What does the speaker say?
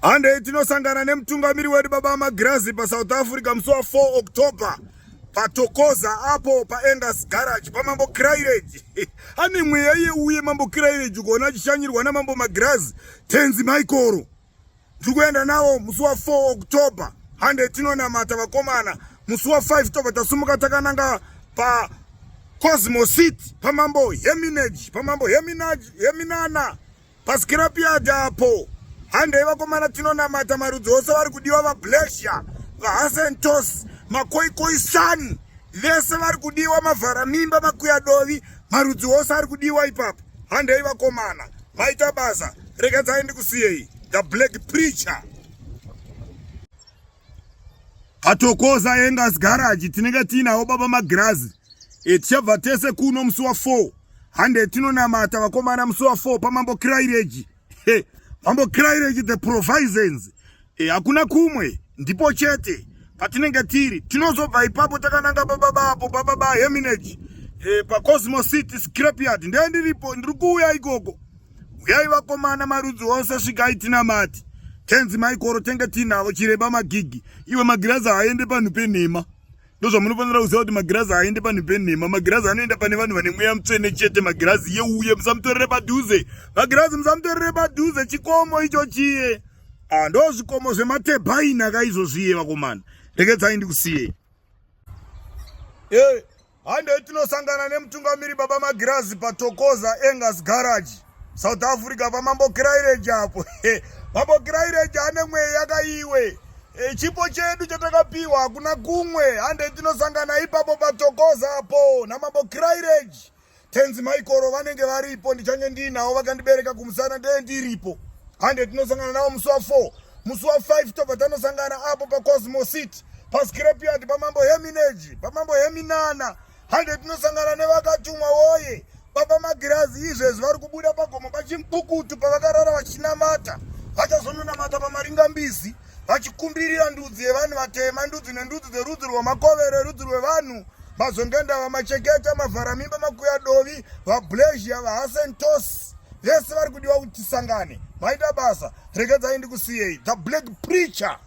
Handei tinosangana nemutungamiri wedu baba Magirazi paSouth Africa musi wa 4 October paTokoza apo paEngas Garage paMambo Kraireji. Ane mweya iye uye Mambo Kraireji ukaona achishanyirwa naMambo Magirazi Tenzi Maikoro. Ndiri kuenda nawo musi wa 4 October. Handei tinonamata vakomana. Musi wa 5 tobva tasumuka takananga pa Cosmo City paMambo Heminage, paMambo Heminage, Heminana. Pascrapyard apo. Handei vakomana tinonamata marudzi ose vari kudiwa vaBlesha, vaHasentos, makoikoi san vese vari kudiwa mavhara mimba makuya dovi marudzi ose ari kudiwa ipapo. Handei vakomana maita basa regedzai ndikusiyei the black preacher. Patokoza Engas Garage tinenge tiinawo baba Magirazi. E, tichabva tese kuno musi wa 4 hande tinonamata vakomana musi wa 4 pamambo Kraireji. Mambo Kraireji the provisions. E, hakuna kumwe ndipo chete patinenge tiri tinozobva ipapo takananga pababa apo pababa Heminage e, paCosmo City Scrapyard ndiye ndiripo ndiri kuuya ikoko. Uyai vakomana marudzi ose svikai tinamati. Tenzi Maikoro tenge tinavo chiremba magigi. Iwe magirazi haaende panhu penhema. Ndozvamunofanira kuziva kuti magirazi haaende panhu penhema. Magirazi anoenda pane vanhu vane mweya mutsvene chete. Magirazi yeuye musamutorere padhuze. Magirazi musamutorere padhuze chikomo icho chiye. Ah, ndo zvikomo zvematebhaina ka izvo zviye vakomana. Regedzai ndikusiyei. Eh, handei tinosangana nemutungamiri baba Magirazi paTokoza Angus Garage, South Africa pamambo Kiraireji apo. Mambo Kiraireji ane mweya yakaiwe. E, chipo chedu chatakapiwa hakuna kumwe. Handei tinosangana ipapo paTokoza apo namambo Kiraireji. Tenzi Maikoro vanenge varipo, ndichange ndiinawo vakandibereka kumusana ndee ndiripo. Hande tinosangana navo musi wa 4 musi wa 5 tobva tanosangana apo paCosmo City pascrapyard pamambo Hemineji pamambo Heminana. Hande tinosangana nevakatumwa woye baba Magirazi izvezvi vari kubuda pagomo pachimbukutu pavakarara vachinamata vachazononamata pamaringambizi vachikumbirira ndudzi yevanhu vatema ndudzi nendudzi dzerudzi rwamakovere rudzi rwevanhu mazongenda vamacheketa mavharamimba makuya dovi vablesia vahasentos vese vari kudiwa kuti tisangane maita basa regedzai ndikusiyei the black preacher.